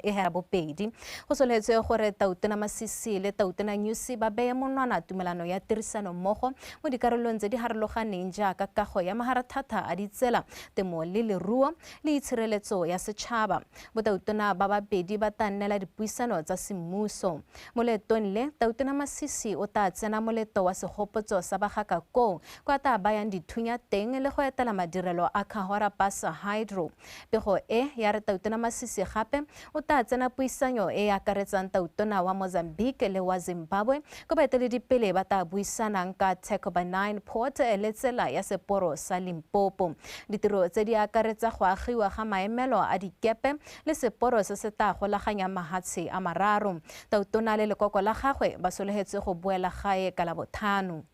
e bopedi. Go soletswe gore Tautona Masisi le Tautona Nyusi ba beye monwana tumelano ya tirisano mmogo mo dikarolong tse di harologaneng jaaka kago ya maharathata a ditsela, temo le leruo le itshireletso ya setšhaba. Botautona ba babedi ba tla nnela dipuisano tsa semmuso. Mo leetong le, Tautona Masisi o tla tsena moleto wa segopotso sa bagaka koo kwa tla bayang dithunya teng le go etela madirelo a Cahora Bassa Hydro. Pego e ya re Tautona Masisi gape o tla tsena puisanyo e e akaretsang Tautona wa Mozambique le wa Zimbabwe ko baeteledipele ba tla buisanang ka Takuba 9 Port le tsela ya seporo sa Limpopo. Ditiro tse di akaretsa go agiwa ga maemelo a dikepe le seporo se se tla golaganyang mahatshe a mararo. Tautona le lekoko la gagwe ba sologetse go boela gae ka Labotlhano.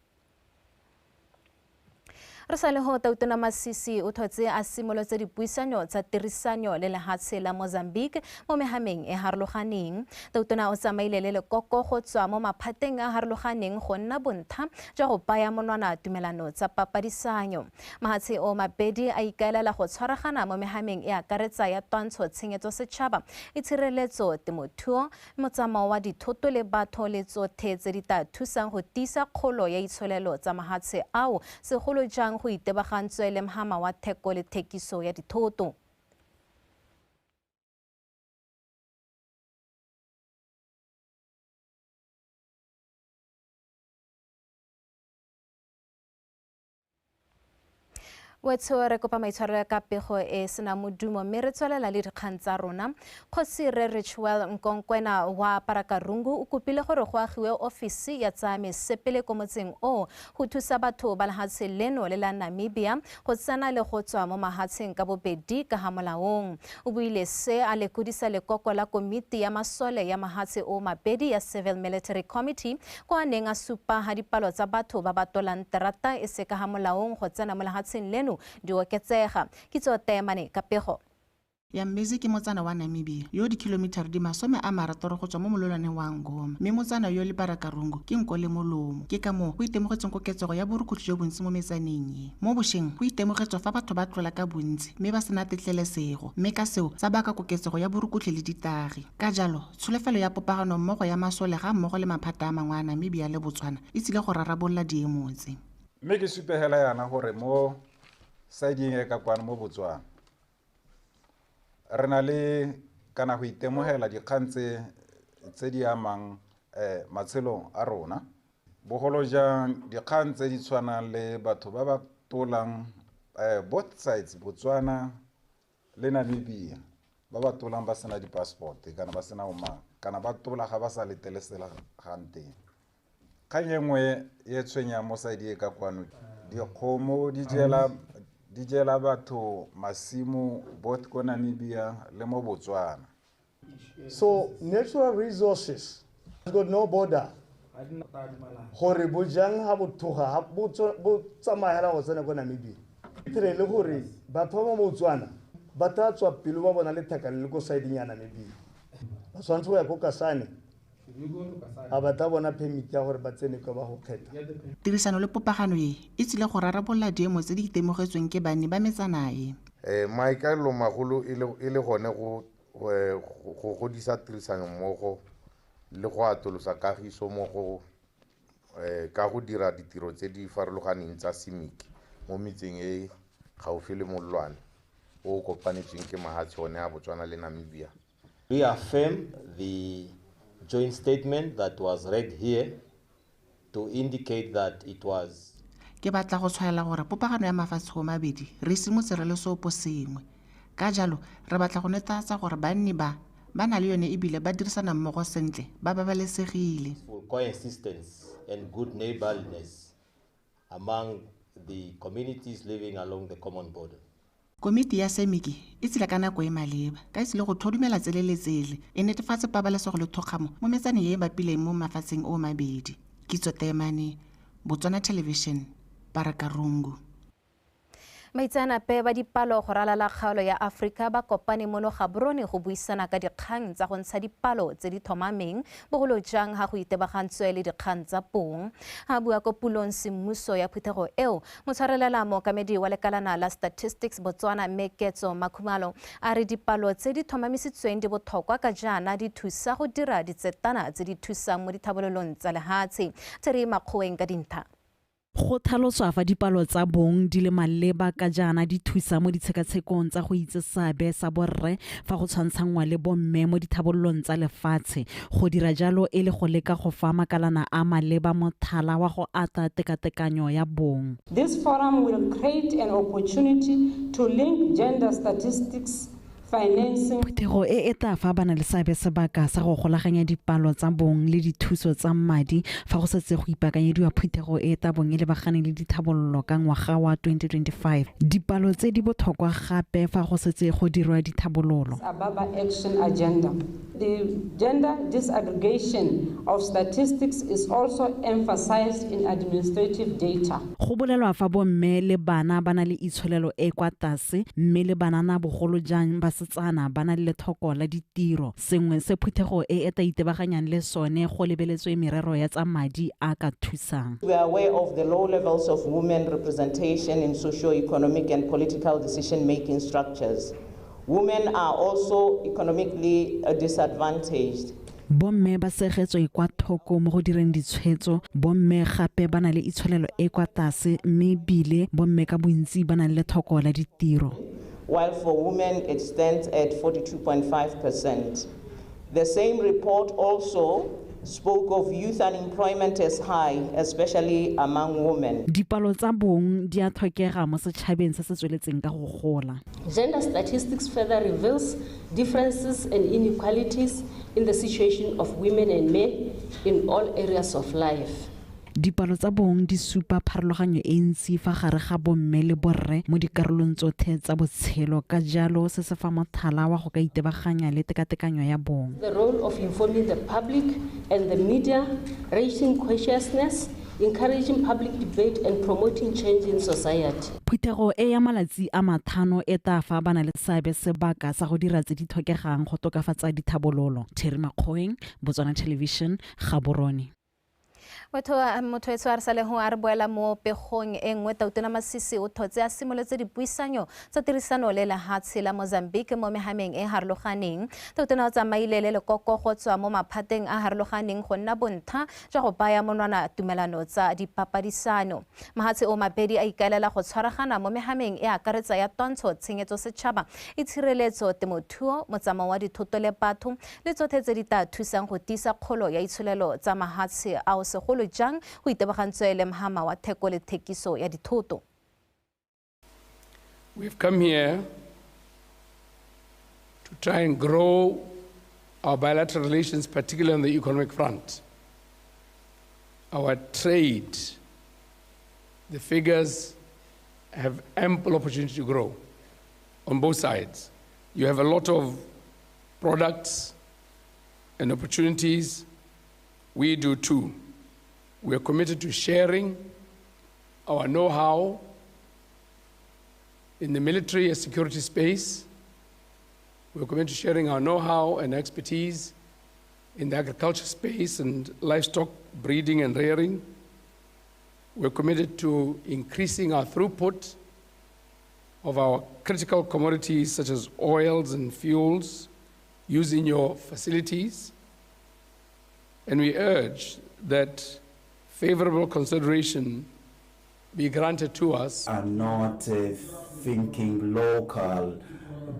Re sa le go Tautona Masisi o thotse a simolotse dipuisanyo tsa tirisanyo le lehatshe la Mozambique mo mehameng e harologaneng. Tautona o tsamaile le lekoko go tswa mo maphateng a harologaneng go nna bontha jwa go baya monwana tumelano tsa papadisanyo. Mahatshe o mabedi a ikaelela go tshwaragana mo mehameng e akaretsa ya twantsho tshenyetso setšhaba, itshireletso, temothuo, motsamao wa dithoto le batho le tsothe tse di tla thusang go tiisa kgolo ya itsholelo tsa mahatshe ao, segolo jang go itebagantswe le mhama wa theko le thekiso ya dithoto. Wetsho re kopa maitshwarelo ka pego e sena modumo mme re tswelela le dikgang tsa rona. Kgosi Rre Richwell Nkonkwena wa Parakarungu o kopile gore go agiwe ofisi ya tsa mesepele ko motseng o go thusa batho ba lehatshe leno le la Namibia go tsena le go tswa mo mahatsheng ka bobedi ka ha molaong. O buile se a lekodisa lekoko la komiti ya masole ya mahatshe o mabedi ya Civil Military Committee kwa a neng a supa ha dipalo tsa batho ba ba tolang terata e se ka ha molaong go tsena mo lehatsheng leno di oketsega. Kitso Teemane ka pego. Yambezi ke motsana wa Namibia yo dikilometara di 60 go tswa mo mololwaneng wa Ngoma, mme motsana yo le Parakarungu ke nko le molomo. Ke ka moo go itemogetseng koketsego ya borukhutlhi jo bontsi mo metsaneng ye. Mo bošeng go itemogetswe fa batho ba tlola ka bontsi mme ba sena tetlelesego, mme ka seo sa baka koketsego ya borukhutlhi le ditagi. Ka jalo, tsholofelo ya popagano mmogo ya masole ga mmogo le maphata a mangwe a Namibia le Botswana e tsile go rarabolola diemo tse. Mme ke supegela yana gore mo sideng e ka kwano mo Botswana re na le kana go itemogela dikgang tse di amang matshelo a rona, bogolo jang dikgang tse di tshwanang le batho ba ba tolang both sides, Botswana le Namibia, ba ba tolang ba sena di-passport kana ba sena omang kana ba tola ga ba sa letlelesegang teng. Kgang e nngwe e tshwenyang mo side e ka kwano, dikgomo di jela batho masimo both ko Namibia le mo Botswana. So natural resources has got no border. Gore bojang ha bo thoga, ha bo bo tsamaya hela go tsena ko Namibia. Tere le gore batho ba mo Botswana ba tla tswa pelo ba bona lethaka le le ko side ya Namibia. Ba tshwanetse go ya ko Kasane. A ba tla bona permit ya gore ba tsene kwa ba go kgetha. Tirisano le popagano e e tsile go rarabolola diemo tse di itemogetsweng ke banni ba metsana e. Maikaelelo magolo e le gone go godisa tirisano mmogo le go atolosa kagiso mo go ka go dira ditiro tse di farologaneng tsa SIMIC mo metseng e gaufi le molelwane o o kopanetsweng ke mahatshe one a Botswana le Namibia. We affirm the joint statement that was read here to indicate that it was. Ke batla go tshwaela gore popagano ya mafatshe o mabedi re simotse re le seopo sengwe. Ka jalo re batla go netefatsa gore banni ba ba na le yone ebile ba dirisana mmogo sentle, ba babalesegile. For coexistence and good neighborliness among the communities living along the common border. Komiti ya SAMIC e tsile ka nako e maleba ka e tsile go tlhodumela tsele le tsele e netefatse pabalesego le thokgamo mo metsaneng e e bapileng mo mafatsheng o mabedi. Kitso Teemane, Botswana Television, Parakarungu. Baitseanape ba dipalo go ralala kgaolo ya Aforika ba kopane mono Gaborone go buisana ka dikgang tsa go ntsha dipalo tse di tlhomameng, bogolo jang ha go itebagantswe le dikgang tsa bong. Ha bua ko pulong semmuso ya phuthego eo, motshwarelela mookamedi wa lekalana la Statistics Botswana Mme Ketso Makhumalo a re dipalo tse di tlhomamisitsweng di botlhokwa ka jaana di thusa go dira ditsetana tse di thusang mo dithabololong tsa lehatshe. Terry Makgoeng ka dintlha. Go tlhaloswa fa dipalo tsa bong di le maleba ka jaana di thusa mo ditshekatshekong tsa go itse seabe sa borre fa go tshwantshanngwa le bomme mo dithabololong tsa lefatshe. Go dira jalo e le go leka go fa makalana a maleba mothala wa go ata tekatekanyo ya bong. This forum will create an opportunity to link gender statistics, financing. Phuthego e e tla fa bana le seabe sebaka sa go golaganya dipalo tsa bong le dithuso tsa madi fa go setse go ipaakanyediwa phuthego e tla bong e lebagane le dithabololo ka ngwaga wa 2025. Dipalo tse di botlhokwa gape fa go setse go dirwa dithabololo. Ababa Action Agenda. The gender disaggregation of statistics is also emphasized in administrative data. Go bolelwa fa bomme le bana ba na le itsholelo e kwa tlase, mme le banana bogolo jang basetsana ba na le lethoko la ditiro, sengwe se phuthego e e tla itebaganyang le sone go lebeletswe merero ya tsa madi a ka thusang. We are aware of the low levels of women representation in socio-economic and political decision-making structures. Women are also economically disadvantaged. Bomme ba segetswe kwa thoko mo go direng ditshwetso, bomme gape ba na le itsholelo e kwa tlase, mme ebile bomme ka bontsi ba na le lethoko la ditiro. While for women it stands at 42.5%. The same report also spoke of youth unemployment as high, especially among women. Dipalo tsa bong di a tlhokega mo setšhabeng se se tsweletseng ka go gola. Gender statistics further reveals differences and inequalities in the situation of women and men in all areas of life. Dipalo tsa bong di supa pharologanyo e ntsi fa gare ga bomme le borre mo dikarolong tsotlhe tsa botshelo, ka jalo se se fa mothala wa go ka itebaganya le tekatekanyo ya bong. The role of informing the public and the media, raising consciousness, encouraging public debate and promoting change in society. Phuthego e ya malatsi a mathano e tla fa bana le seabe sebaka sa go dira tse di tlhokegang go tokafatsa dithabololo. Terry Makgoeng, Botswana Television, Gaborone. Motho etsho a re sale ho a re boela mo pegong e nngwe. Tautona Masisi o thotse a simolotse dipuisanyo tsa tirisano le lehatshe la Mozambique mo mehameng e harologaneng. Tautona o tsamaile le lekoko go tswa mo maphateng a harologaneng go nna bontha jwa go baya monwana tumelano tsa dipapadisano. Mahatshe o mabedi a ikaelela go tshwaragana mo mehameng e akaretsa ya twantsho tshenyetso setšhaba, itshireletso, temothuo, motsamao wa dithoto le batho le tsotlhe tse di tla thusang go tiisa kgolo ya itsholelo tsa mahatshe ao segolo jang go itebagantswe le mhama wa theko le thekiso ya dithoto. We've come here to try and grow our bilateral relations, particularly on the economic front. Our trade, the figures have ample opportunity to grow on both sides. You have a lot of products and opportunities. We do too. We are committed to sharing our know-how in the military and security space. We are committed to sharing our know-how and expertise in the agriculture space and livestock breeding and rearing. We are committed to increasing our throughput of our critical commodities such as oils and fuels using your facilities. And we urge that favorable consideration be granted to us. Are not thinking local,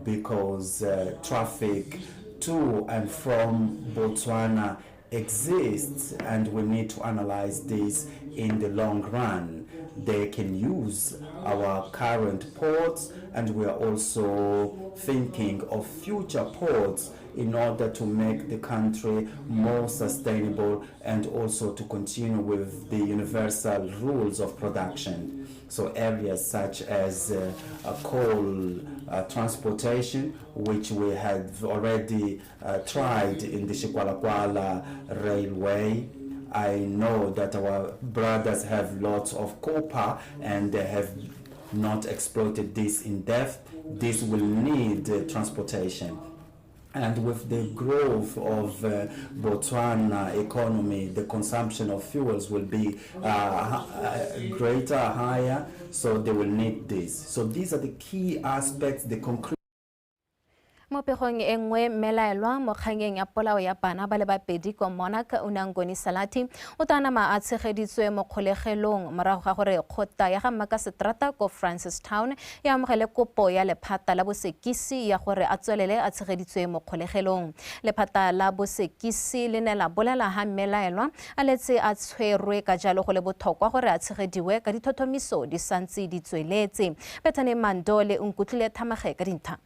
because traffic to and from Botswana exists, and we need to analyze this in the long run. They can use our current ports, and we are also thinking of future ports in order to make the country more sustainable and also to continue with the universal rules of production. So areas such as coal transportation, which we have already tried in the Chicualacuala railway. I know that our brothers have lots of copper and they have not exploited this in depth. This will need transportation. And with the growth of Botswana economy, the consumption of fuels will be greater, higher, so they will need this. So these are the key aspects, the concrete. Mo pegong e nngwe mmelaelwa mo kgangeng ya polao ya bana ba le babedi kwa Monarch Unangoni Salati o tanama a tshegeditswe mo kgolegelong morago ga gore kgotla ya ga Mmakaseterata ko Francistown e amogele kopo ya lephata la bosekisi ya gore a tswelele a tshegeditswe mo kgolegelong. Lephata la bosekisi le ne la bolela ha mmelaelwa a letse a tshwerwe ka jalo go le botlhokwa gore a tshegediwe ka dithothomiso di santse di tsweletse. Bethane Mando le Nkutlwile Thamage ka dintlha.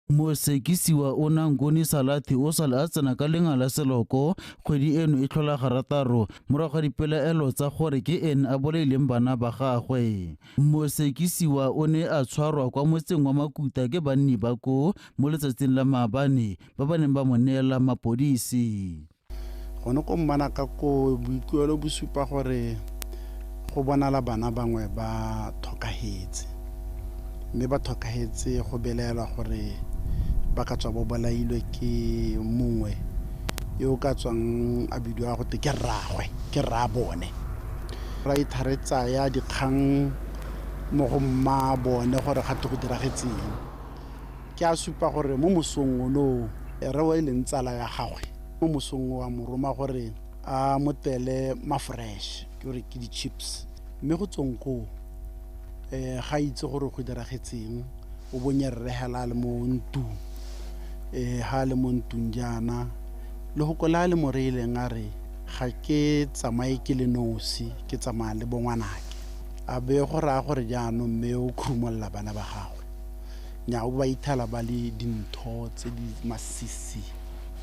Mosekisiwa Unangoni Salati o sale a tsena ka lenga la seloko kgwedi eno e tlhola garataro morago ga dipelaelo tsa gore ke ene a bolaileng bana ba gagwe. Mosekisiwa o ne a tshwarwa kwa motseng wa Makuta ke banni ba ko mo letsatsing la maabane ba ba neng ba mo neela mapodisi. Gone ko Mmanaka ko boikuelo bo supa gore go bonala bana bangwe ba tlhokahetse, mme ba tlhokahetse go belaelwa gore ba ka tswa bo bolailwe ke mongwe yo o ka tswang a bidiwa gote ke rraagwe, ke rraabone. Ra ithare tsaya dikgang mo go mma bone gore gate go diragetseng. Ke a supa gore mo mosong ono rre o e leng tsala ya gagwe mo mosong wa mo roma gore a motele ma-fresh, ke gore ke di-chips, mme go tsweng koo ga itse gore go diragetseng o bonye rre hela a le mo ntlong. Ha le mo ntlong jaana le go kola le mo reileng a re ga ke tsamaye ke le nosi, ke tsamaya le bongwanake. A be go raya gore jaanong mme o khrumolla bana ba gagwe, nya o ba ithela ba le dintho tse di masisi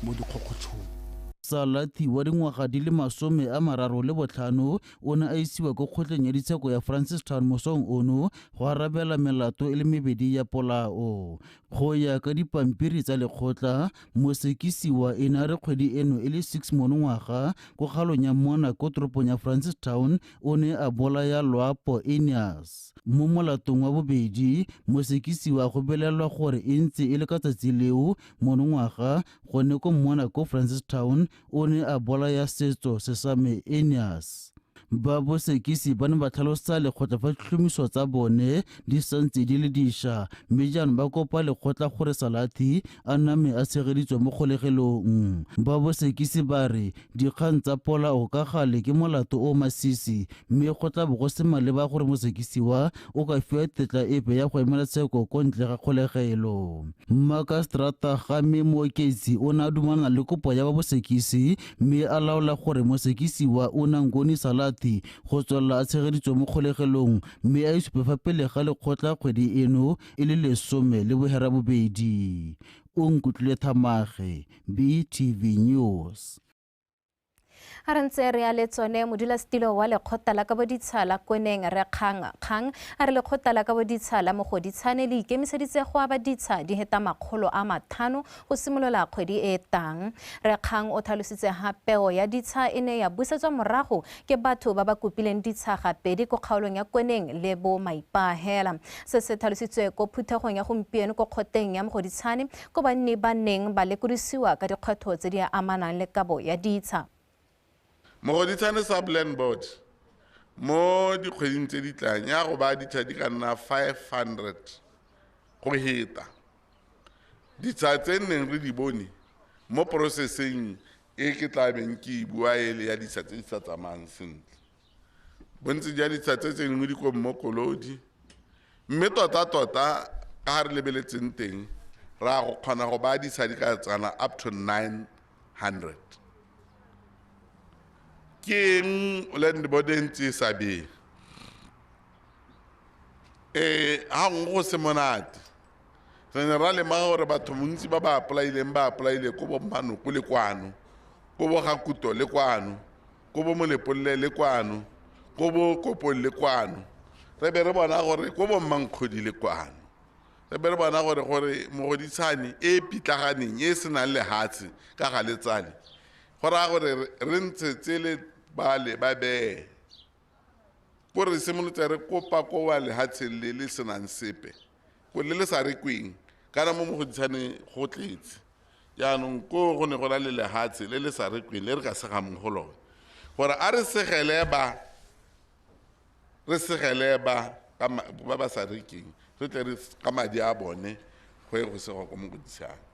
mo dikgokgotshong. Salati wa dingwaga di le 35 o ne a isiwa ko kgotleng ya ditsheko ya Francistown mosong ono go arabela melato e le mebedi ya polao. Go ya ka dipampiri tsa lekgotla, mosekisiwa e ne a re kgwedi eno e le 6 monongwaga ko kgaolong ya Mona ko toropong ya Francistown o ne a bolaya Loapo Enias. Mo molatong wa bobedi, mosekisiwa go belelwa gore e ntse e le ka tsatsi leo monongwaga gone ko Mona ko Francistown o ne a bolaya Setso Sesame Enias. Ba bosekisi ba ne ba tlhalosa lekgotla fa ditlhomiso tsa bone di santse di le diša, mme jaanong ba kopa lekgotla gore Salati a name a tshegeditswe mo kgolegelong. Ba bosekisi ba re dikgang tsa polao ka gale ke molato o masisi, mme go tla bo go se maleba gore mosekisiwa o ka fiwa tetla epe ya go emela tsheko ko ntle ga kgolegelo. Mmakaseterata Game Mooketsi o ne a dumalana le kopo ya ba bosekisi mme a laola gore mosekisiwa Unangoni Salati go tswelela a tshegeditswe mo kgolegelong mme a isupe fa pele ga lekgotla kgwedi eno e le 18. O Nkutlwile Thamage, BTV News. A re ntse re ya le tsone, modulasetilo wa lekgotla la kaboditsha la Kweneng re Kgang Kgang a re lekgotla la kaboditsha la Mogoditshane le ikemiseditse go aba ditsha di heta 500 go simolola kgwedi e tang. Re Kgang o tlhalositse ha peo ya ditsha e ne ya busetswa morago ke batho ba ba kopileng ditsha gapedi ko kgaolong ya Kweneng le bo Maipahela. Se se tlhalositswe ko phuthegong ya gompieno ko kgoteng ya Mogoditshane ko banni ba neng ba lekodisiwa ka dikgwetlho tse di amanang le kabo ya ditsha. Mogoditshane Sub-Land Board mo dikgweding tse di tlang ya go ba ditsha di ka nna 500 go heta. Ditsha tse nneng re di bone mo processing e ke tla beng ke e bua e le ya ditsha tse di sa tsamayang sentle. Bontsi jwa ditsha tse tse dingwe di ko Mmokolodi, mme tota-tota ka ga re lebeletseng teng ra go kgona go ba ditsha di ka tsana up to 900. Ke eng land board e ntse e sa bee? Ha nngwe go se monate. Re ne ra lemoga gore batho bontsi ba ba apply-ileng ba apply-ile ko bo Mmanoko le kwano, ko bo Gakuto le kwano, ko bo Molepolole le kwano, ko bo Kopong le kwano. Re be re bona gore ko bo Mmankgodi le kwano. Re be re bona gore Mogoditshane e pitlaganeng e senang lehatshe ka ga letsale. Go raya gore re ntshe tsele bale ba bee. Ko re simolotse re kopa ko wa lehatsheng le le senang sepe, ko le le sa rekweng, kana mo Mogoditshane go tletse. Jaanong ko go ne go na le lehatshe le le sa rekweng le re ka segang mo go lone. Gore a re segele ba, re segele ba ba ba sa rekeng, re tle re ka madi a bone go ye go segwa ko Mogoditshane.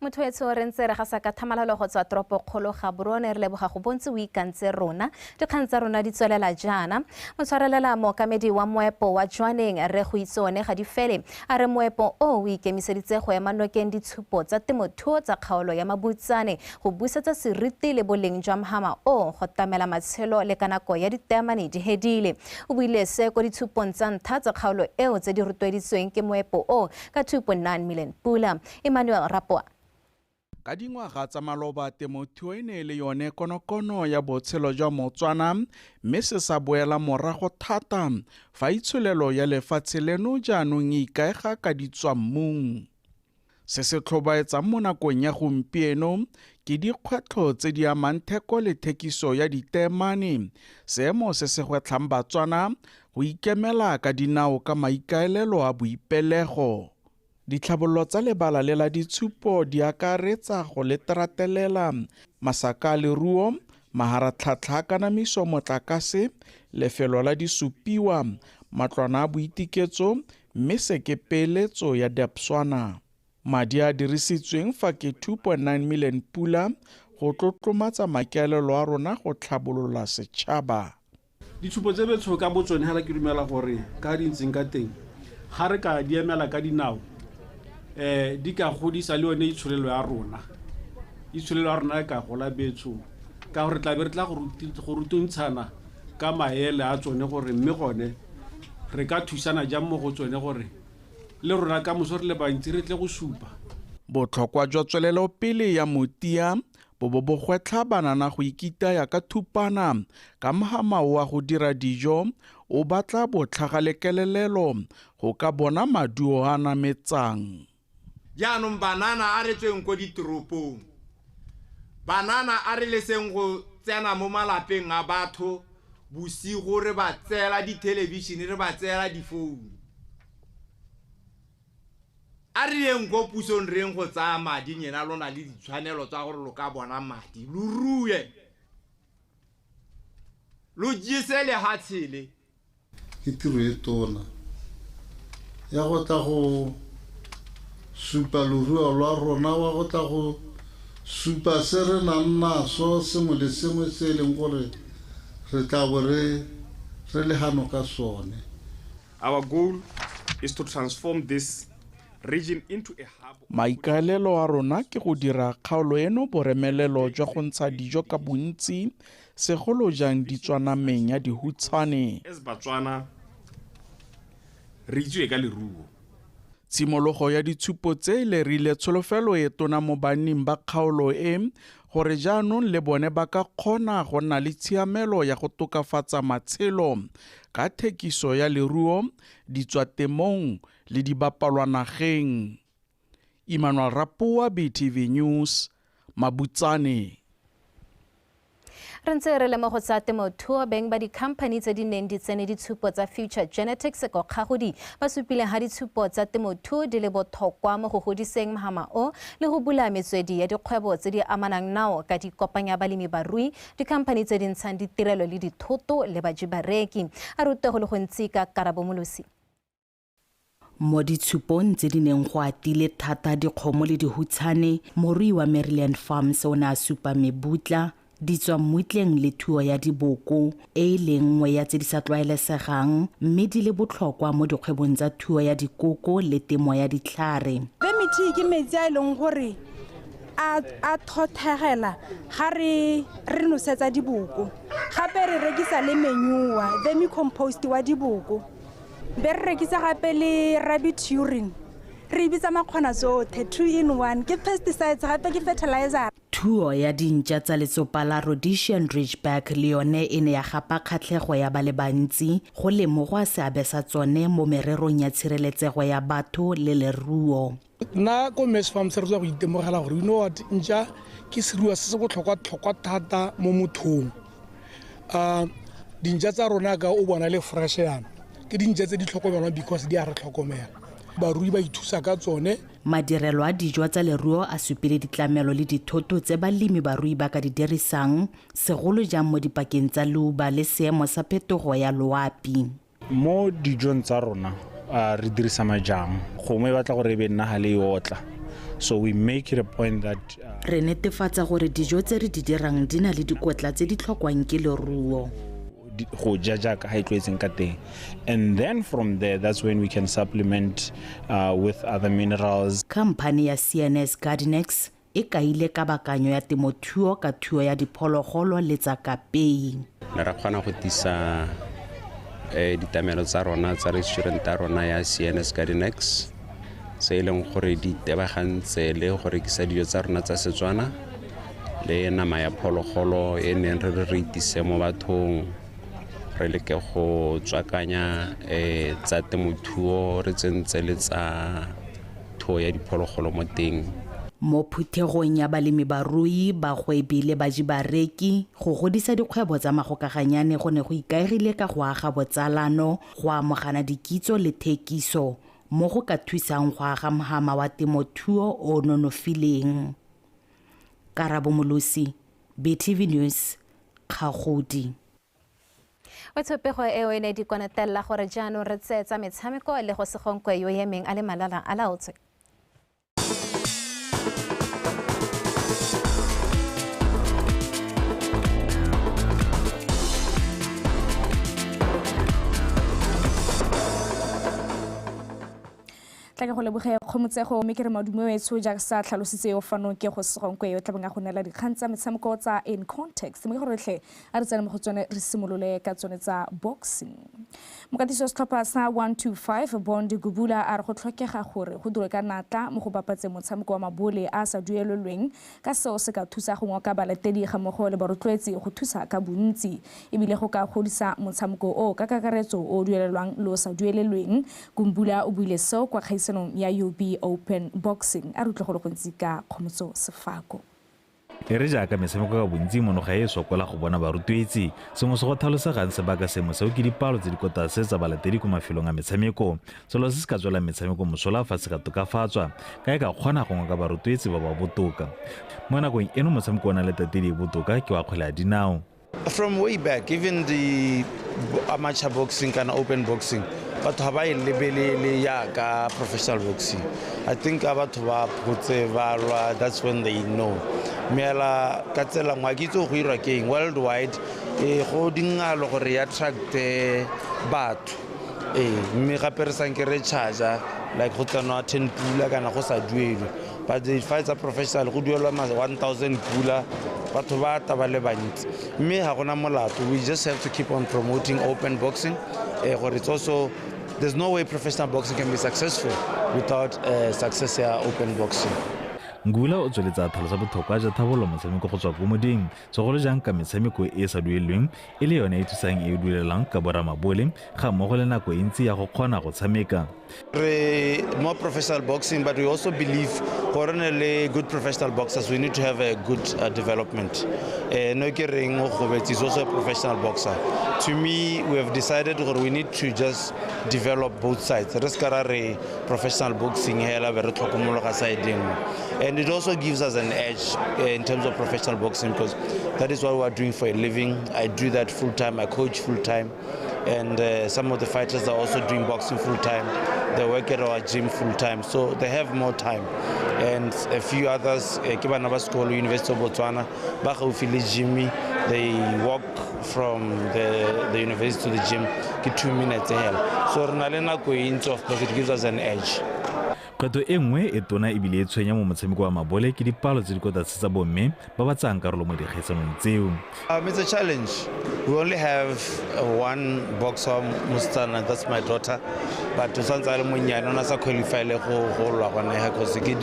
Motho etsho re ntse re gasa ka thamalalo go tswa toropokgolo Gaborone, re leboga go bontse o ikantse rona. Dikgang tsa rona di tswelela jaana. Motshwarelela mookamedi wa moepo wa Jwaneng re go itsone ga di fele, a re moepo o o ikemiseditse go ema nokeng ditshupo tsa temothuo tsa kgaolo ya Mabutsane go busetsa seriti le boleng jwa mhama o go tamela matshelo le ka nako ya diteemane di hedile. O buile se ko ditshupong tsa ntlha tsa kgaolo eo tse di rotloeditsweng ke moepo o ka 2.9 million pula. Emmanuel Rapoa. Ka dingwaga tsa maloba temothuo e ne e le yone konokono ya botshelo jwa Motswana, mme se sa boela morago thata fa itsholelo ya lefatshe leno jaanong e ikaega ka ditswammung. Se se tlhobaetsang mo nakong ya gompieno ke dikgwetlho tse di amang theko le thekiso ya diteemane, seemo se se gwetlhang Batswana go ikemela ka dinao ka maikaelelo a boipelego. Ditlhabololo tsa lebala le la ditshupo di akaretsa go leteratelela masaka a leruo, maharatlhatlha a kanamiso motlakase, lefelo la disupiwa, matlwana a boitiketso, mme se ke peeletso ya Debswana. Madi a dirisitsweng fa ke 2.9 million pula go tlotlomatsa maikaelelo a rona go tlhabolola setšhaba. Ditshupo tse betsho ka botsone hela ke dumela gore ka di ntseng ka teng ga re ka di emela ka dinao, di ka godisa le yone itsholelo ya rona. Itsholelo ya rona e ka gola betsho ka gore tla be re tla go rutuntshana ka maele a tsone gore mme gone re ka thusana jang mo go tsone gore le rona ka moso re le bantsi re tle go supa. Botlhokwa jwa tswelelopele ya motia bo bo bo gwetlha banana go ikitaya ka thupana ka mhama wa go dira dijo o batla botlhaga le kelelelo go ka bona maduo a nametsang. Jaanong banana a re tsweng ko ditoropong, banana a re leseng go tsena mo malapeng a batho bosigo re ba tseela dithelebišene, re ba tseela difounu. A re yeng ko pusong re yeng go tsaya madi, nyena lona le ditshwanelo tsa gore lo ka bona madi, lo rue, lo jese lehatshe le. Ke tiro e tona ya go tla go supa loruo lwa rona, wa go tla go supa se re nang naso, sengwe le sengwe se e leng gore re tla bo re le gano ka sone. Our goal is to transform this region into a hub. Maikaelelo a rona ke go dira kgaolo eno boremelelo jwa go ntsha dijo ka bontsi, segolo jang ditswanameng ya dihutshane. As Batswana re itsewe ka leruo. Tshimologo ya ditshupo tse e lerile tsholofelo e tona mo banning ba kgaolo e gore jaanong le bone ba ka kgona go nna le tshiamelo ya go tokafatsa matshelo ka thekiso ya leruo, ditswatemong le dibapalwanageng. Emmanuel Rapoa, BTV News, Mabutsane. Re ntse re le mo go tsa temothuo, beng ba di-company tse di neng di tsene ditshupo tsa Future Genetics ko Kgagodi ba supile ha ditshupo tsa temothuo di le botlhokwa mo go godiseng mhama o le go bula metswedi ya dikgwebo tse di amanang nao ka di kopanya balemi barui, di-company tse di ntshang ditirelo le dithoto le baji bareki. A rute go le gontsi ka Karabo Molosi. Mo ditshupong tse di neng go atile thata dikgomo le dihutshane, morui wa Maryland Farms o ne a supa mebutla, di tswa mmutleng le thuo ya diboko e e leng nngwe ya tse di sa tlwaelesegang mme di le botlhokwa mo dikgwebong tsa thuo ya dikoko le temo ya ditlhare. Vermitea ke metsi a e leng gore a thothegela ga re nosetsa diboko, gape re rekisa le manure, vermicompost wa diboko, be re rekisa gape le rabbit urine, Re bitsa makgona tsotlhe 2 in 1 ke pesticides gape ke fertilizer. Thuo ya dintša tsa letsopa la Rhodesian Ridgeback le yone e ne ya gapa kgatlhego ya ba le bantsi go lemogwa seabe sa tsone mo mererong ya tshireletsego ya batho le leruo. Nna ko Mass Farms re tswa go itemogela gore you know what, ntša ke seruiwa se se botlhokwa-tlhokwa thata mo mothong. Dintša tsa rona ka o bona le fresh yana ke dintša tse di tlhokomelwang because di a re tlhokomela. Barui ba ithusa ka tsone. Madirelo a dijo tsa leruo a supile ditlamelo le dithoto tse balemi barui ba ka di dirisang segolo jang mo dipakeng tsa leuba le seemo sa phetogo ya loapi. Mo dijong tsa rona re dirisa majang, gongwe e batla gore e be nna ga le e otla. So we make it a point that re netefatsa gore dijo tse re di dirang di na le dikotla tse di tlhokwang ke leruo. Go ja jaaka ga e tlwaetseng ka teng, and then from there that's when we can supplement with other minerals. Khamphane ya CNS Gardenex e kaile kabakanyo ya temothuo ka thuo ya diphologolo le tsa kapei. Ne ra kgona go tisa ditamelo tsa rona tsa restaurant ya rona ya CNS Gardenex tse e leng gore di tebagantse le go rekisa dijo tsa rona tsa Setswana le nama ya phologolo e neng re re itise mo bathong. Re leke go tswakanya tsa temothuo re tsentse le tsa thuo ya diphologolo mo teng. Mo phuthegong ya balemi barui, bagwebi le baji bareki, go godisa dikgwebo tsa magokaganyane go ne go ikaegile ka go aga botsalano, go amogana dikitso le thekiso mo go ka thusang go aga mohama wa temothuo o nonofileng. Karabo Molosi, BTV News, Kgagodi. Wetshopego eo e ne di konetella gore jaanong re tseetsa metshameko le go segonkwe yo emeng a le malala a laotswe. Tla ke go leboge kgomotsego mme ke re madume wetsho jaaka sa tlhalositse yo fano ke go segonkwe yo tlabeng a go neela dikgang tsa metshameko tsa in context mme ke gore tlhe a re tsene mo go tsone re simolole ka tsone tsa boxing. Mokatisi wa setlhopha sa 125 Bondi Gubula a re go tlhokega gore go dirwe ka natla mo go bapatseng motshameko wa mabole a sa duelelweng ka seo se ka thusa go ngoka balatedi ga mmogo le barotloetsi go thusa ka bontsi ebile go ka godisa motshameko o ka kakaretso o duelelwang le o sa duelelweng. Gumbula o buile seo kwa kgaisanong ya UB Open Boxing a re utlwe go le gontsi ka Kgomotso Sefako. E re jaaka metshameko ka bontsi monoga e sokola go bona barutwetsi, sengwe se go tlhalosegang sebaka sengwe seo ke dipalo tse di ko tlase tsa balatedi ko mafelong a metshameko. Selo se se ka tswelang metshameko mosola fa se ka tokafatswa ka e ka kgona go ngoka barutwetsi ba ba botoka. Mo nakong eno motshameko o na le tatedi e botoka ke wa kgwele ya dinao. From way back, even the amateur boxing and open boxing, batho ha ba e lebelele yaka professional boxing. I think batho ba photse ba lwa, that's when they know. Mme ka tsela nngwe ke itse go irwa ke eng worldwide go dingalo gore ya attract batho. Mme gape re sanke re charge like go tsenwa 10 pula kana go sa duelwe. But the fights are professional, go duelwa 1000 pula, batho ba ta ba le bantsi. Mme ga gona molato, we just have to keep on promoting open boxing. Gore it's also, there's no way professional boxing can be successful without success ya open boxing. Ngula o tsweletsa tlhalosa botlhokwa jwa tlhabololo motshameko go tswa ko moding, segolo jang ka metshameko e e sa duelelweng e le yone e thusang e e duelelang ka boramabole ga mmogo le nako e ntsi ya go kgona go tshameka. Re more professional boxing, but we also believe gore ne le good professional boxers, we need to have a good development. No ke reng o Gobetsi is also a professional boxer. To me, we have decided gore we need to just develop both sides. Re ska ra re professional boxing hela be re tlhokomologa side engwe. And it also gives us an edge in terms of professional boxing, because that is what we are doing for a living. I do that full time, I coach full time, and some of the fighters are also doing boxing full time. They work at our gym full time, so they have more time. And a few others, ke bana ba sekolo, University of Botswana, ba gaufi le gym, they walk from the university to the gym, ke 2 minutes hela. So re na le nako e ntsi, of course, it gives us an edge. Kgwetlho e nngwe e tona ebile e tshwenya mo motshameko wa mabole ke dipalo tse di kwa tlase tsa bomme ba ba tsayang karolo mo dikgaisanong tseo. It's a challenge. We only have one boxer, mosetsana, that's my daughter. But o santse a le monnyane, o ne a sa qualify le go lwa gone because ke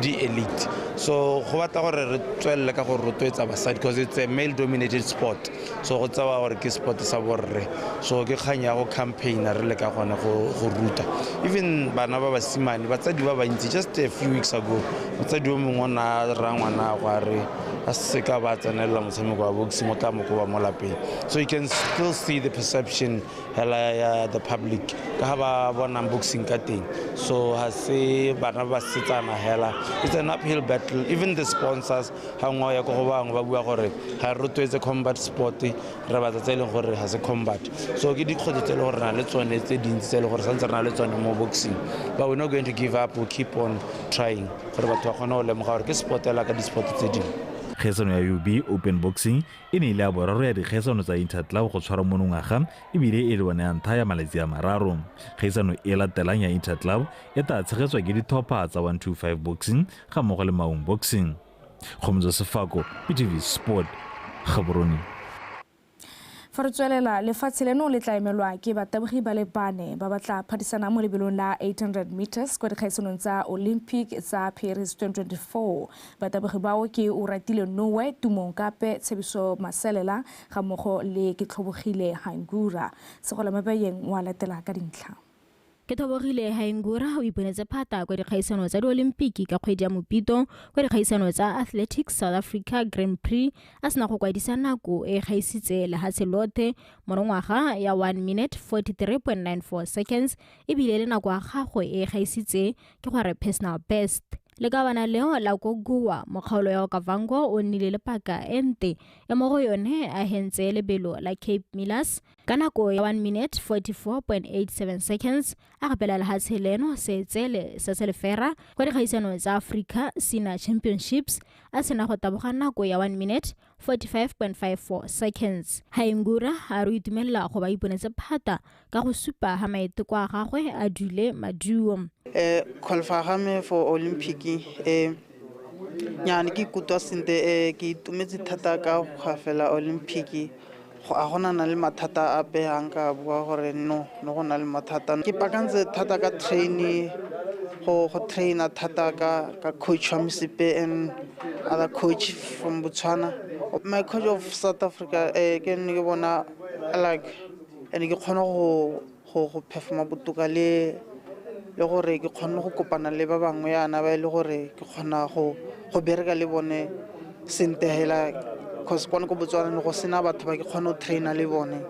di elite. So go batla gore re tswelele ka go rotloetsa basadi because it's a male dominated sport. So go tsewa gore ke sport sa borre. So ke kgang ya go campaign-a re le ka gone go ruta. Even bana ba basimane, batsadi ba bantsi, just a few weeks ago, motsadi o mongwe o ne a raya ngwana go a re a seka ba tsenelela motshameko wa boxing, o tla mo koba mo lapeng. So you can still see the perception hela ya the public ka ga ba bonang boxing ka teng. So ha se bana ba basetsana hela, it's an uphill battle. Even the sponsors ha nngwe ya ko go bangwe ba bua gore ga re rotloetse combat sport, re batla tse e leng gore ga se combat. So ke dikgwetlho tse e leng gore re na le tsone tse dintsi tse e leng gore santse re na le tsone mo boxing, but we're not going to give up. We'll keep on trying gore batho ba kgone go lemoga gore ke sport hela ka di-sport tse dingwe. Kgaisano ya UB Open Boxing e ne e le ya boraro ya dikgaisano tsa Interclub go tshwara monongwaga ebile e le yone ya ntlha ya malatsi a mararo. Kgaisano e latelang ya Interclub e tla tshegetswa ke ditlhopha tsa 125 Boxing ga mmogo le Maung Boxing. Kgomotso Sefako, BTV Sport, Gaborone. Fa re tswelela, lefatshe leno le tla emelwa ke batabogi ba le bane ba ba tla phadisanang mo lebelong la 800 meters kwa dikgaisanong tsa Olympic tsa Paris 2024. Batabogi bao ke Oratile Nowe, Tumong Kape, Tshepiso Maselela ga mmogo le Ketlhobogile Haingura. Segola Mabayeng wa latela ka dintlha. Ketlhobogile Haingura o iponetse phata kwa dikgaisano tsa diolimpiki ka kgwedi ya Mopito kwa dikgaisano tsa Athletics South Africa Grand Prix a sena go kwadisa nako e gaisitse lehatshe lotlhe monongwaga ya 1 minute 43.94 seconds ebile le nako ya gagwe e gaisitse ke gore personal best. Lekawana leo la ko Goa mo kgaolo ya Okavango o nnile le paka e nte e mo go yone a hentse lebelo la Cape Millers ka nako ya 1 minute 44.87 seconds a gapela lehatshe leno seetsele sa selefera kwa dikgaisanong tsa Africa Senior Championships a sena go taboga nako ya 1 minute 45.54 seconds. Haingura a re o itumelela go ba iponetse phata ka go supa ha maiteko a gagwe a dule maduo. Qualify ga me for Olympic nyane ke ikutlwa sentle, ke itumetse thata ka go gafela Olympic. A gona na le mathata ape a nka bua gore no go na le mathata. Ke paakantse thata ka training, go traina thata ka coach wa Msipe and other coach from Botswana. My coach of South Africa, ke ne ke bona like and ke kgone go performa botoka le gore ke kgone go kopana le ba bangwe yana ba e le gore ke kgona go bereka le bone sentle hela, cause kwana ko Botswana ne go sena batho ba ke kgone go traina le bone.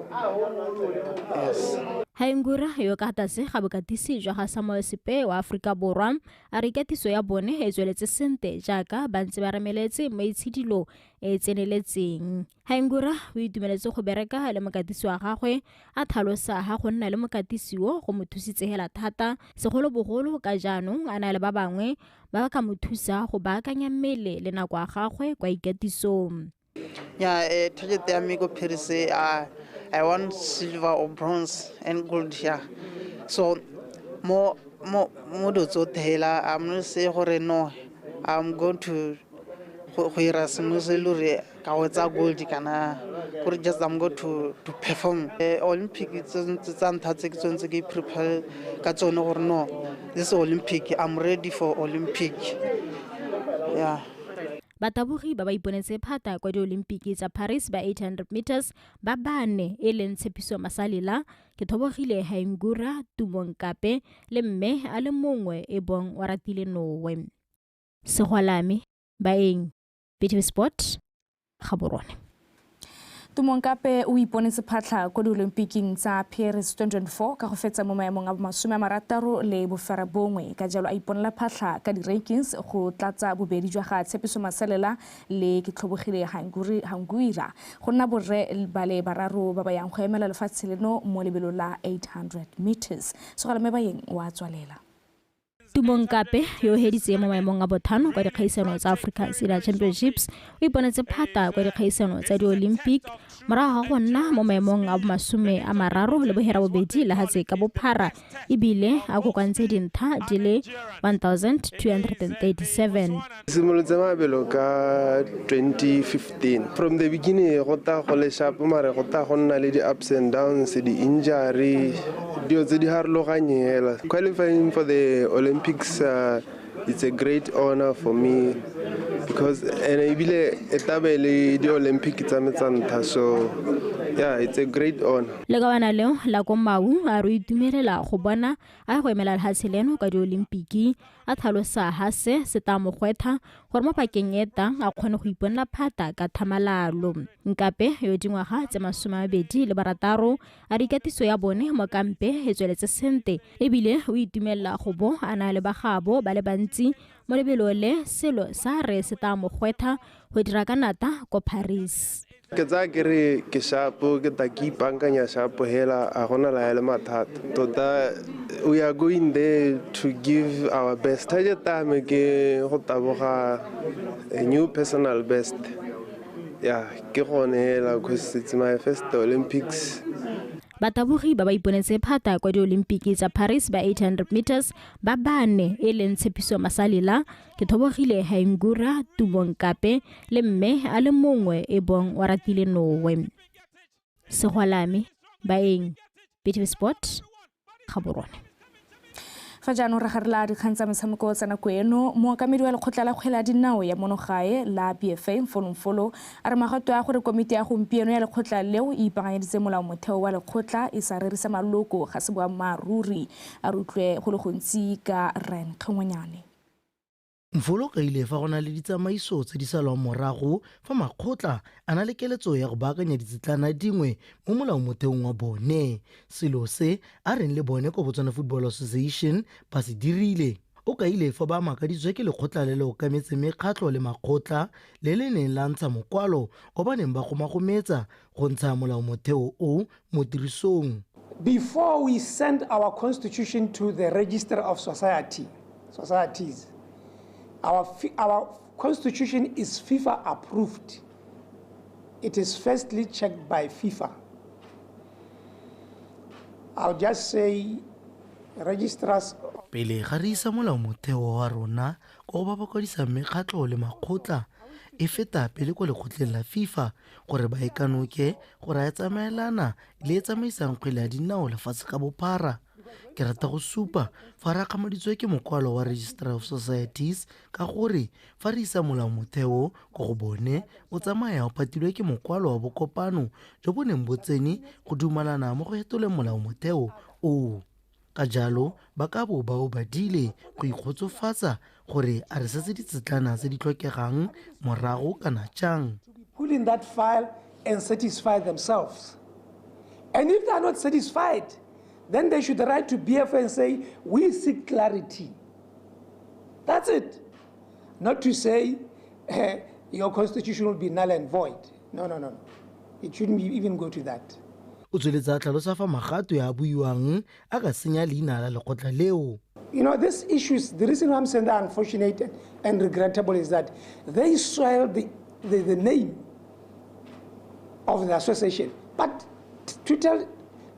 Yes. Haingura yo ka tlase ga bokatisi jwa ga Samuel Sepe wa Aforika Borwa a re katiso ya bone e tsweletse sentle jaaka ba ntse ba remeletse mo itshidilo e tseneletseng. Haingura o itumeletse go bereka le mokatisi wa gagwe a tlhalosa ha go nna le mokatisi o go mo thusitse hela thata segolobogolo ka jaanong a na le ba bangwe ba ba ka mo thusa go baakanya mmele le nako ya gagwe kwa ikatisong. Yeah, target ya me ko Paris, I want silver or bronze and gold here. So more do tsotlhe, I'm not say gore no, I'm going to go ira sengwe se le gore ka go tsa gold kana gore just I'm going to perform. Olympic tsa ntlha tse ke tsone tse ke prepare ka tsone gore no, this Olympic, I'm ready for Olympic. Yeah. Batabogi ba ba iponetse phata kwa diolimpiki tsa Paris ba 800 meters ba bane e leng Tshepiso Masalela, Ketlhobogile Haingura, Tumong Kape le mme a le mongwe e bong Oratile Nowe. Segwalame, Baeng, BTV Sport, Gaborone. Tumong Kape o iponetse phatlha kwa diolympiking tsa Paris 2024 ka go fetsa mo maemong a 69 ka jalo a iponela phatlha ka di-rankings go tlatsa bobedi jwa ga Tshepiso Maselela le Ketlhobogile Haingura go nna borre ba le bararo ba ba yang go emela lefatshe leno mo lebelo la 800 meters. Segwalame Baeng wa tswalela. Tumo Nkape yo o heditse mo maemong a bothano kwa dikgaisano tsa Africa Senior Championships o iponetse phata kwa dikgaisano tsa di-Olympic morago ga go nna mo maemong a bo 38 lehatshe ka bophara ebile a kokoantse dintlha di le 1237. Simolotse mabelo ka 2015. From the beginning go ta go le sharp mare go ta go nna le di-ups and downs, di-injury, dilo tse di harologanyeng hela. Qualifying for the Olympics, it's a great honor for me because and ebile e tabe le di-Olympic tsa me tsa ntlha, so yeah, it's a great honor. Lekawana leo la ko Maun a re o itumelela go bona a go emela lehatshe leno ka diolimpiki, a tlhalosa ha se se tla mo gwetha gore mo pakeng e tang a kgone go iponela phata ka thamalalo. Nkape yo dingwaga tse 26 a re ikatiso ya bone mo kampe e tsweletse sente ebile o itumelela go bo a na le bagabo ba le bantsi mo lebelo le selo sa re se tla mo gwetha go dira ka nata ko Paris. Ke tsaya ke re ke sharp, ke ta ke ipaakanya sharp hela, a gona la le mathata. Tota we are going there to give our best. Target time ke go taboga a new personal best. Yeah, ke gone hela because it's my first Olympics. Batabogi ba ba iponetse phata kwa diolimpiki tsa Paris ba 800 meters ba bane e leng Tshepiso Masalela, ke Thobogile Haingura, Tumo Nkape le mme a le mongwe e bong Waratile Nowe. Segwalame, Baeng, BTV Sport, Gaborone. Fa jaanong re garela dikgang tsa metshameko tsa nako eno, mookamedi wa lekgotla la kgwele ya dinao ya monogae la BFA Mfolomfolo a re magato a gore komiti ya gompieno ya lekgotla leo e ipaakanyeditse molaomotheo wa lekgotla e sa rerisa maloko ga se boammaaruri. A re utlwe go le gontsi ka Ryan Kgongwenyane. Mfolo kaile fa go na le ditsamaiso tse di salwang morago fa makgotla a na le keletso ya go baakanya ditsetlana dingwe mo molaomotheong wa bone. Selo se a reng le bone ko Botswana Football Association ba se dirile. O kaile fa ba makaditswe ke lekgotla le le okametseng mekgatlho le makgotla le le neng la ntsha mokwalo o ba neng ba gomagometsa go ntsha molaomotheo o mo tirisong. Before we send our constitution to the Register of Societies, our constitution is FIFA approved. It is firstly checked by FIFA. I'll just say registrars. Pele ga re isa molaomotheo wa rona ko go ba ba kwadisang mekgatlho le makgotla, e feta pele ko lekgotleng la FIFA gore ba e kanoke gore a e tsamaelana le e tsamaisang kgwele ya dinao lefatshe ka bophara. Ke rata go supa fa re akgamaditswe ke mokwalo wa Registrar of Societies ka gore fa re isa molaomotheo ko go bone o tsamaya o patilwe ke mokwalo wa bokopano jo bo neng bo tsene go dumalana mo go fetoleng molaomotheo oo. Ka jalo ba ka bo ba o badile go ikgotsofatsa gore a re setse ditsetlana tse di tlhokegang morago kana jang. Pull in that file and satisfy themselves. And if they are not satisfied, then they should write to BFA and say, we seek clarity. That's it. Not to say your constitution will be null and void. No, no, no, no. It shouldn't even go to that. O tsweletse a tlhalosa fa magato ya buiwang a ka senya leina la lekgotla leo. You know, these issues, the reason I'm saying they're unfortunate and regrettable is that they soil the name of the association. But to tell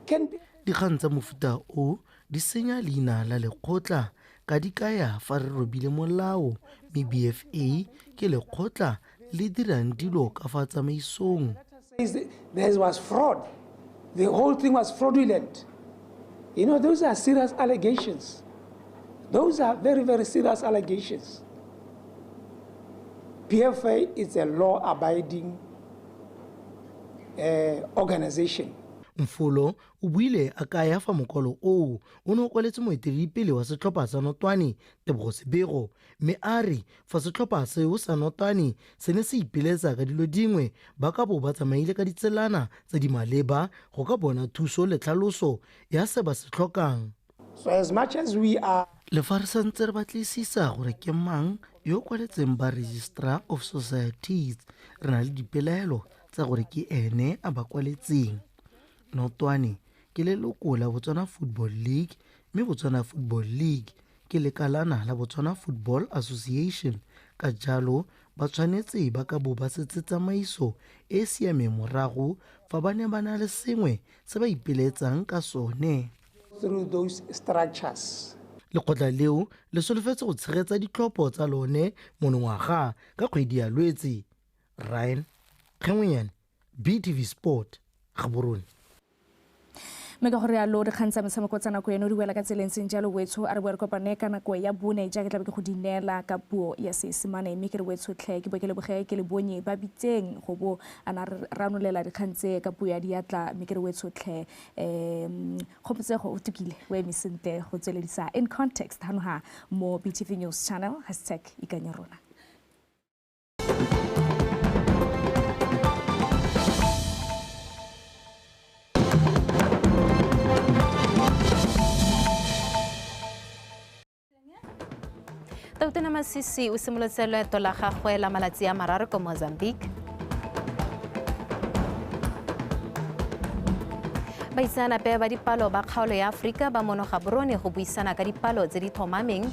can be... Dikgang tsa mofuta o di senya leina la lekgotla ka di kaya fa re robile molao, mme BFA ke lekgotla le dirang dilo ka fa tsamaisong. There was fraud. The whole thing was fraudulent. You know, those are serious allegations. Those are very, very serious allegations. BFA is a law-abiding organization. Mfolo o buile a kaya fa mokwalo oo o ne o kwaletse moeteledipele wa setlhopha sa Notwane Tebogo Sebego, mme a re fa setlhopha seo sa Notwane se ne se ipeletsa ka dilo dingwe ba ka bo ba tsamaile ka ditselana tse di maleba go ka bona thuso le tlhaloso ya se ba se tlhokang. So as much as we are Le fa re santse re batlisisa gore ke mang yo o kwaletseng ba Registrar of Societies, re na le dipelaelo tsa gore ke ene a ba kwaletseng. Notwane ke leloko la Botswana Football League, mme Botswana Football League ke lekalana la Botswana Football Association, ka jalo ba tshwanetse ba ka bo ba setse tsamaiso e e siameng morago fa ba ne ba na le sengwe se ba ipelaetsang ka sone. Through those structures. Lekgotla leo le solofetse go tshegetsa ditlhopho tsa lone monongwaga ka kgwedi ya Lwetse. Ryan Kgengwenyane, BTV Sport, Gaborone. Mme ka gore yalo dikgang tsa metshameko tsa nako eno di wela ka tseleng seng jalo wetsho, a re boe re kopane ka nako ya 4 jaaka tlabe ke go di neela ka puo ya Seesemane. Mme ke re wetshotlhe ke bo ke leboge ke le bonye ba bitseng go bo a na re ranolela dikgang tse ka puo ya diatla. Mme ke re wetshotlhe Kgopotsego o tukile o eme sentle go tsweledisa In Context hano ha mo BTV News Channel, hashtag ikanya rona. Tautona Masisi o simolotse loeto la gagwe la malatsi a 3 ko Mozambique. Baitseanape ba dipalo ba kgaolo ya Aforika ba mono Gaborone go buisana ka dipalo tse di tlhomameng.